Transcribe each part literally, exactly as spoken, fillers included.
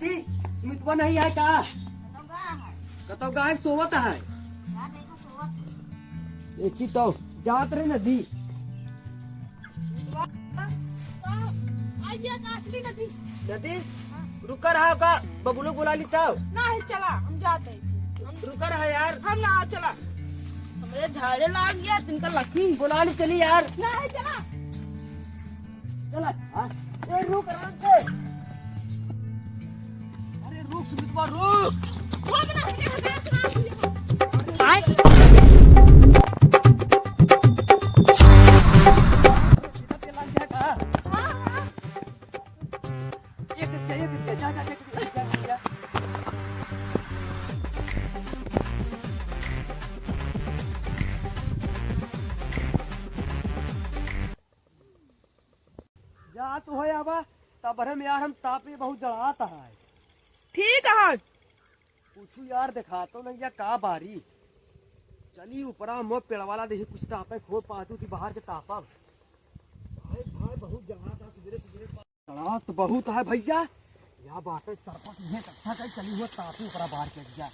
सुमितवा नहीं है का? कतौ गा है? कतौ गा है, सोवत है। का देखो सोवत है? देखी तो, जात रहे नदी। का? आई गया का असली नदी? नदी? हाँ। रुका रहा का, बबुलो बुला ली तब। ना है, चला, हम जाते हैं। रुका रहा यार। हम ना, चला। हमरे झाड़े लाग गया, तिनका लक्ष्मी। बुला ली, चली यार। ना है, चला। चला, हाँ। ए, रुक, आराम से। अरे, रुक, सुमितवा, रुक। हाँ, हाँ। एक, एक, एक, जा, जा, जा, जा, जा, जा। जा तो है आवा, तब हम यार हम तापे बहुत जड़ात है। ठीक है। कुछ यार देखा तो नहीं या का बारी। चली ऊपरा मो पेड़ वाला देखी कुछ तापे खो पातू थी बाहर के तापब। भाई, भाई, बहुत जड़ात है सुबेरे सुबेरे। जड़ात बहुत है भैया। या बात है सरपंच ये अच्छा कर चली हुआ तापी ऊपरा बाहर के भैया।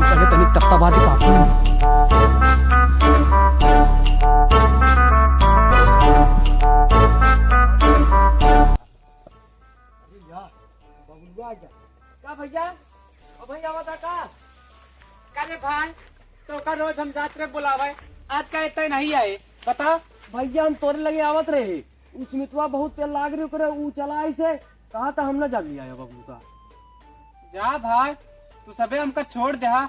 पहले तनिक तख्ता बांध के काफी। अरे यार, बबुआ आ गया। का भैया? ओ भैया, बता का? का रे भाई, तो का रोज हम जात रे बुलावे, आज का इतना नहीं आए, बता। भैया, हम तोरे लगे आवत रहे, उ सुमितवा बहुत तेल लाग रही ओकरे, उ चला आई से, कहा था हम ना जान लिया है बबुआ का। जा भाई, तू सबे हमका छोड़ दे हा।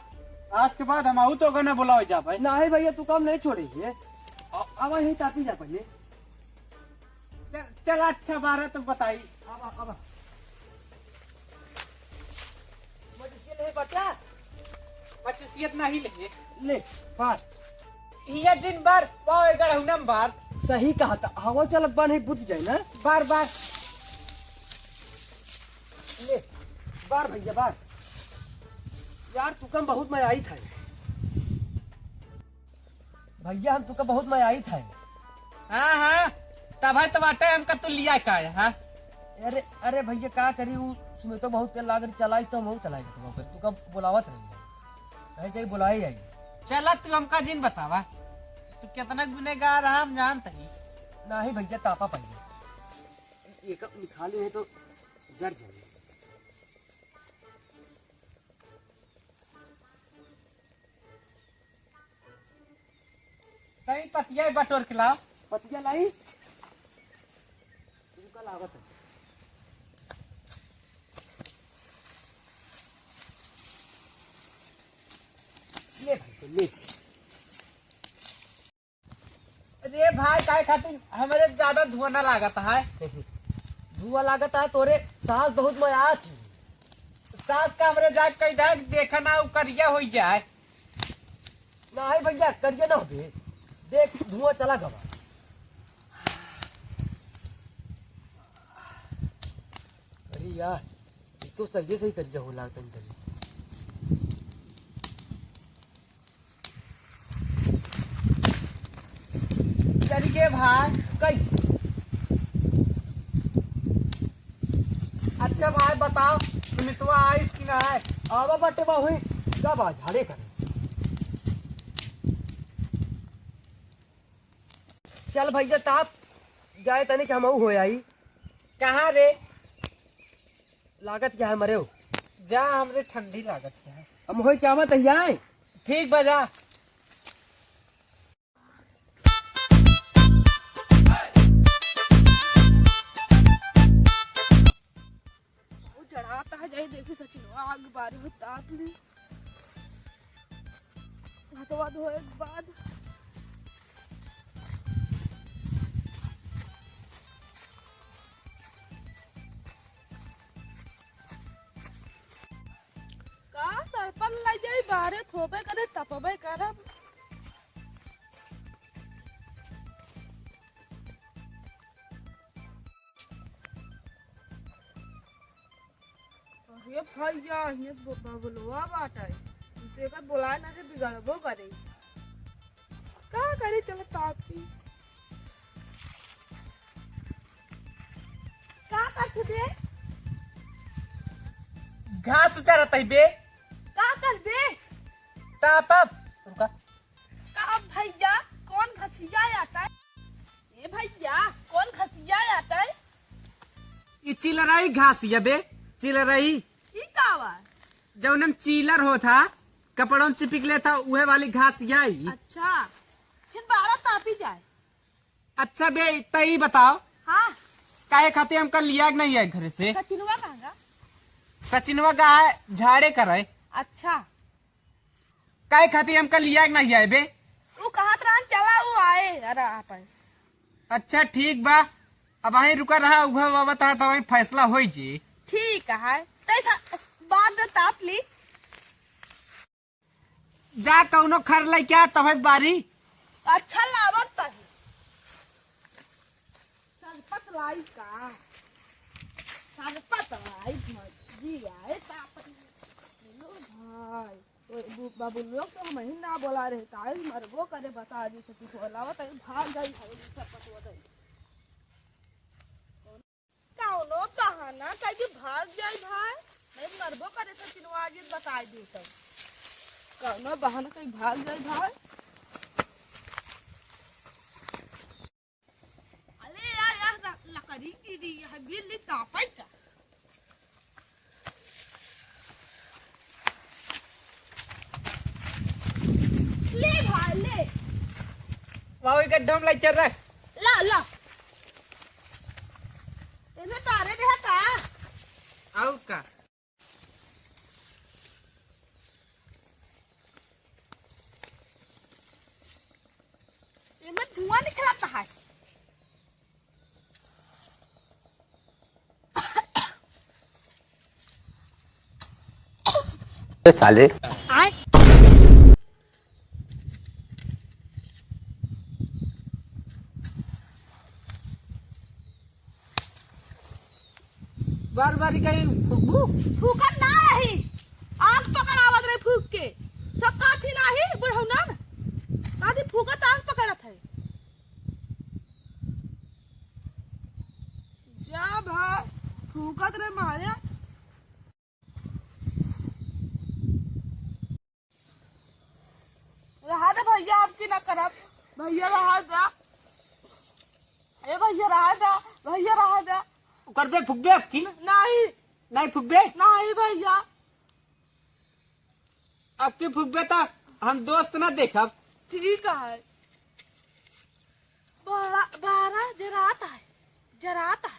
आज के बाद हम आऊ तो ना बुलावे जा भाई। नहीं भैया, तू काम नहीं छोड़ेंगे। आ-, आवा यहीं तापी जा पहले। चल, चल, अच्छा बार है तो बताई। आवा, आवा। मजिसियत नहीं बचा? पच्चीसियत नहीं ले। ले, बार। इया जिन बार, पावे गढ़हुनम बार। सही कहा था, हवा चलत बा नहीं बुझ जाए ना। बार, बार। ले, बार भैया, बार। यार, तुकम बहुत मजा आई था। भैया, हम तुका बहुत मजा आई था। हाँ, हाँ, तब है तो बाटे हमका तू लिया का है, हाँ? अरे, अरे भैया, का करी, उ सुमितो बहुत तेल लाग रही, चलाई तो हम चलाई तो फिर तुका बुलावत रही। कहे जाई बुलाई आई। चला, तू हमका जिन बतावा, तू कितना गुनेगार है, हम जानत ही। नहीं भैया, तापा पाइए। एक निकाले है तो जर जाए। तई पतिया बटोर के लाओ। पतिया लाई? तुमका लागत है। ले भाई, तो ले। अरे भाई, काहे खातिर हमरे ज्यादा धुआं ना लागत है? धुआं लागत है तोरे, सास बहुत मयात है। सास का हमरे जाके कह दे, देखा ना, उ करिया हो जाए। नहीं भैया, करिया ना होबे। देख, धुआं चला गवा। अरे यार, ये तो सही, सही करिया हो लागत है तनी। चल के भाई। कैसे? अच्छा भाई बताओ, सुमितवा आइस कि ना है? आवा बाटे बा हुई, का बा झाड़े करे। चल भैया ताप, जाए तनी कि हमहू हो आई। कहाँ रे? लागत क्या है मरे हो? जा, हमरे ठंडी लागत क्या है। हम होई क्या मत आई? ठीक बा, जा। वो चढ़ाता है, जाई देखी सचिनवा आग बारी हो ताप ली। हथवा धोए के बाद। का सरपन लग जाई बाहरे थोपे करे तपबे करब। ये भैया, ये ब-, बबलुआ बाटे। जेकर बोलाए ना जे बिगड़बो करे। का करे, चल तापी। का करत बे? घास उचारत है बे। का करबे? तापब। रुका। का भैया, कौन घसिया आता है? ए भैया, कौन घसिया आता है? ई चिलरई घास या बे, चिलरई। ई का बा? जौन हम चीलर होत हा, कपड़ों में चिपिक लेत हा, उहे वाली घास या ई। अच्छा, फिर बारह तापी जाए। अच्छा बे, त ई बताओ, हाँ। काहे खातिर हमका लिया के नहीं आए घरे से? सचिनवा कहाँ गा? सचिनवा गा है, झाड़े करे। अच्छा। काहे खातिर हमका लिया के नहीं आए बे? उ कहत रहन, चला, उ आए, अरे, आप आए। अच्छा, ठीक बा, अब वहीं रुका रहा, उघा बाबा ता, तब वहीं फैसला होई जी। ठीक है, तै था, बाद में ताप ली। जा, कौनो खर लइके आ, तबे बारी। अच्छा, लावत तही। सरपत लाई का? सरपत लाई, मर्जी आए, ताप ली। लो भाई। तो बु-, बाबू लोग तो हम ही ना बोला रहे, काहे मरबो करे, बता दी सकी बोलावा, तई भाग जाई, भाई, सब पतवा दई। कौनो बहाना कह के भाग जाई भाई, नहीं मरबो करे तो चिनवा जी बताई दी तो। कौनो बहाना कह के भाग जाई भाई। अरे यार, यार, ल-, लकड़ी गिरी है, बिल्ली तापई का। ले भाई, ले। वाह, एक गड्ढा में लाई चल रहा है। ला, ला। एमे तारे दे का? आउ का? एमे धुआं निकलत है। ए साले। बार बार कहीं फूकबू? फूकत ना रही, आग पकड़ावत रही फूक के। सब काथी नाही बुढ़ौना न, काथी फूकत आग पकड़त है। जा भाई, फूकत रहे मारे। रहा दे भैया, आपकी ना करब। भैया रहा दे। ए भैया रहा दे, भैया रहा दे। ओकर पे फुकबे आपकी? नहीं। नहीं फुकबे? नहीं भैया। आपकी फुकबे तो हम दोस्त ना देखब। ठीक है। बड़ा, बड़ा जरात है, जरात है।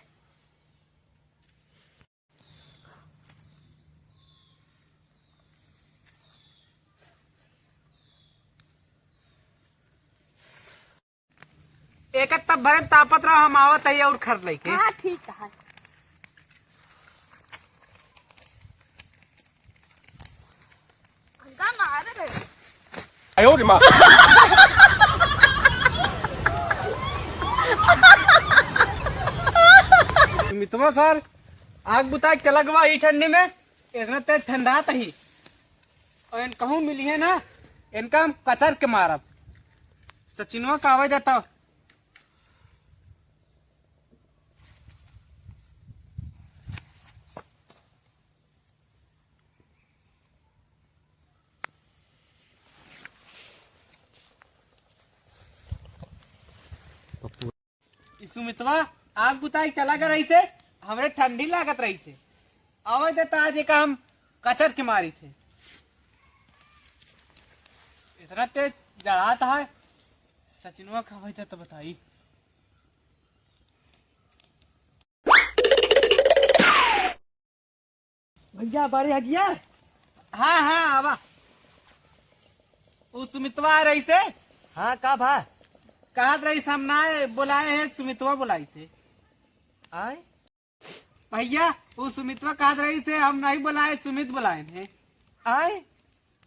एक तब भरे तापत रहो, हम आवत है और खर लेके। हाँ, ठीक है। हमका मार रहे। आयो रे माँ। सुमितवा सर, आग बुता के चला गवा ई ठंडी में, इतना तेज ठंडात ही। और इन कहूँ मिली है ना, इनका हम कचर के मारब। सचिनवा का आवाज आता। ई सुमितवा आग बुताई चला गए रही से, हमरे ठंडी लागत रही से। आवे दे त आज एका हम कचर के मारी थे। इतना तेज जड़ात है, सचिनवा का आवे दे त बताई। भैया, बारी आ गया? हाँ, हाँ, आवा। उ सुमितवा आ रही से? हाँ, का भा? कहत रही से हम ना बोलाए है, सुमितवा बोलाई से। आए? भैया, उ सुमितवा कहत रही से हम नहीं बोलाए, सुमित बोलाए हैं। आए?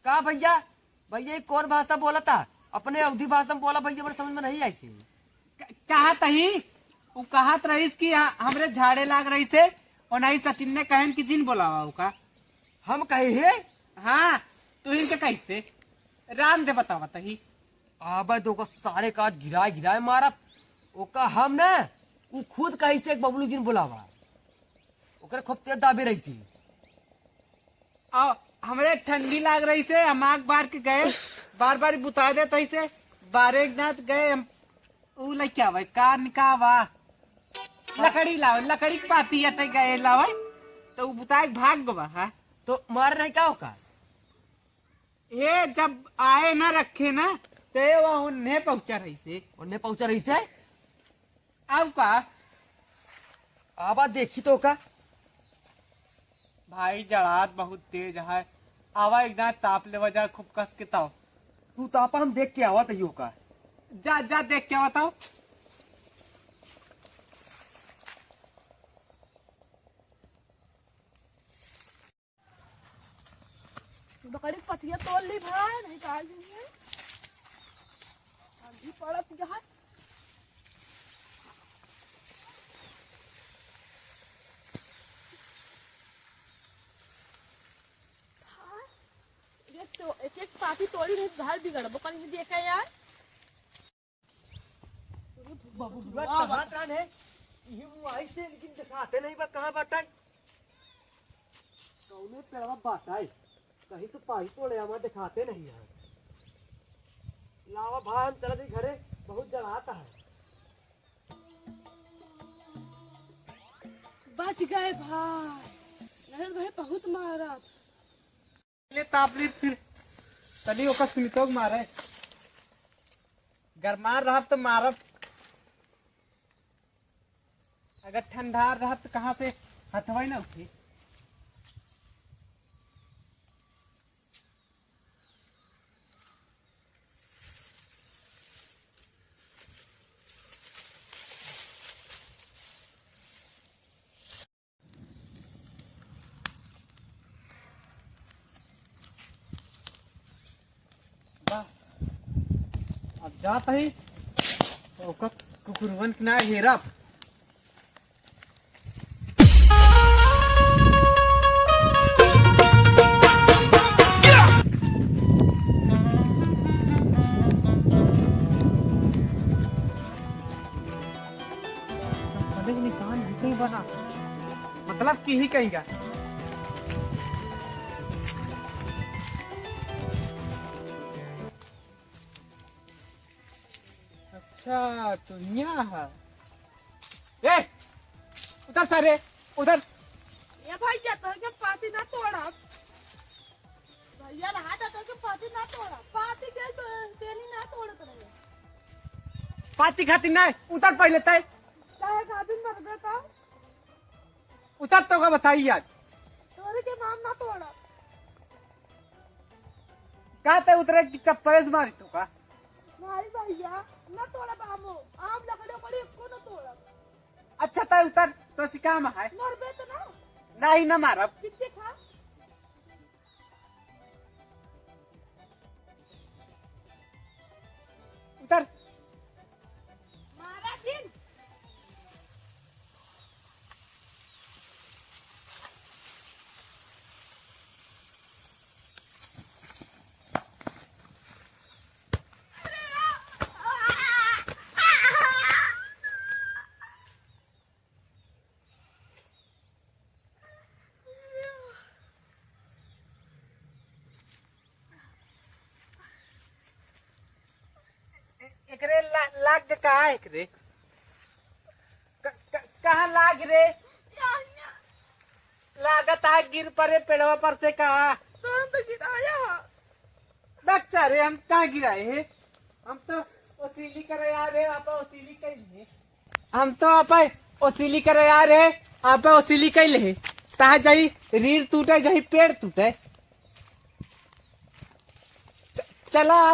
का भैया? भैया, ये कौन भाषा बोला था? अपने अवधी भाषा में बोला भैया, बड़े समझ में नहीं आई सी। क-, कहत ही, उ कहत रहीस कि ह-, हमरे झाड़े लाग रही से, और नहीं सचिन ने कहन कि जिन बोलावा ओका। हम कहे हे? हाँ, तू इनके कैसे? राम दे बतावा तही। आबे तो ओका सारे काज गिराए गिराए मारब। ओका हम ना, उ खुद कही से एक बबलू जी ने बुलावा। ओकरे खूब तेज दाबे रही से। आ, हमरे ठंडी लाग रही से, हम आग बार के गए, बार बार बुता देत ही से, बारे एक नाथ गए हम, उ लइके आवे, का निकावा? लकड़ी लावे, लकड़ी के पाती अटे गए लावे, तो उ बुताए के भाग गवा, हाँ? तो मार नहीं का ओका? ए, जब आए ना रखे ना, ते वो उन्हें पहुंचा रही से। उन्हें पहुंचा रही से? अब का? आवा देखी तो का? भाई, जड़ात बहुत तेज है। आवा, एक दांत ताप लेवा जा, खूब कस के ताव। तू तापा, हम देख के आवा तइयो का। जा, जा, देख के आवा ताव। बकरी के पतिया तोड़ ली भाई, नहीं तो आज नहीं है। आंधी पड़त यहाँ। भाई, ये तो एक एक पाती तोड़ी नहीं, घर बिगड़। बकरी देखा यार। बबुआ, कहाँ कान है? इही मुँह आई से, लेकिन दिखाते नहीं बा, कहाँ बाटे? कौने पेड़वा बाटे? कहीं तो पाई तोड़े, हमार दिखाते नहीं है। लावा भाई, हम चलत ही घरे, बहुत जड़ात है। बच गए भाई, नहीं तो भाई बहुत मारत। ले ताप ली फिर। तनी ओकर सुमितो के मारे। गरमार रहब त मारब। अगर ठंडार रहब त कहाँ से हथवा ही ना उठे। वाह, अब जात ही तो ओकर कुकुरवन के ना हेरब। भले ही निशान भी कहीं बना, मतलब कि ही कहीं का। अच्छा, तो यहाँ है। ए, उधर सारे, उधर। ये भैया, तो के पाती ना तोड़ब। भैया रहा था तो के पाती ना तोड़ब। पाती के तो तेनी ना तोड़त रहे। पाती खाती ना, उतर पहले तय। काहे खातिर मरबे तो? उतर तो का बताई आज। तोरे के नाम ना तोड़ब। का ते उतरे की चप्पल से मारी तो का? नहीं भैया, ना तोड़ब आमो। आम लकड़ी ओकड़ी एको ना तोड़ब। अच्छा, तय उतर, तो सी काम है। मरबे तो ना? नहीं, ना मारब। कित्ते खा? उतर। मारा जिन। ए-, एकरे ला-, लाग के कहा है एकरे? क-, क-, कहाँ लाग रे? लागत है गिर परे पेड़वा पर से कहा। तुरंत गिराया है। बच्चा रे, हम कहाँ गिराए हैं? हम तो ओसीली करे आ रहे, आप ओसीली कहीं नहीं। हम तो आपे ओसिली करे आ रहे, आपे ओसिली कइले हे। तहा जाई रीढ़ टूटे, जाई पेड़ टूटे। च-, चला।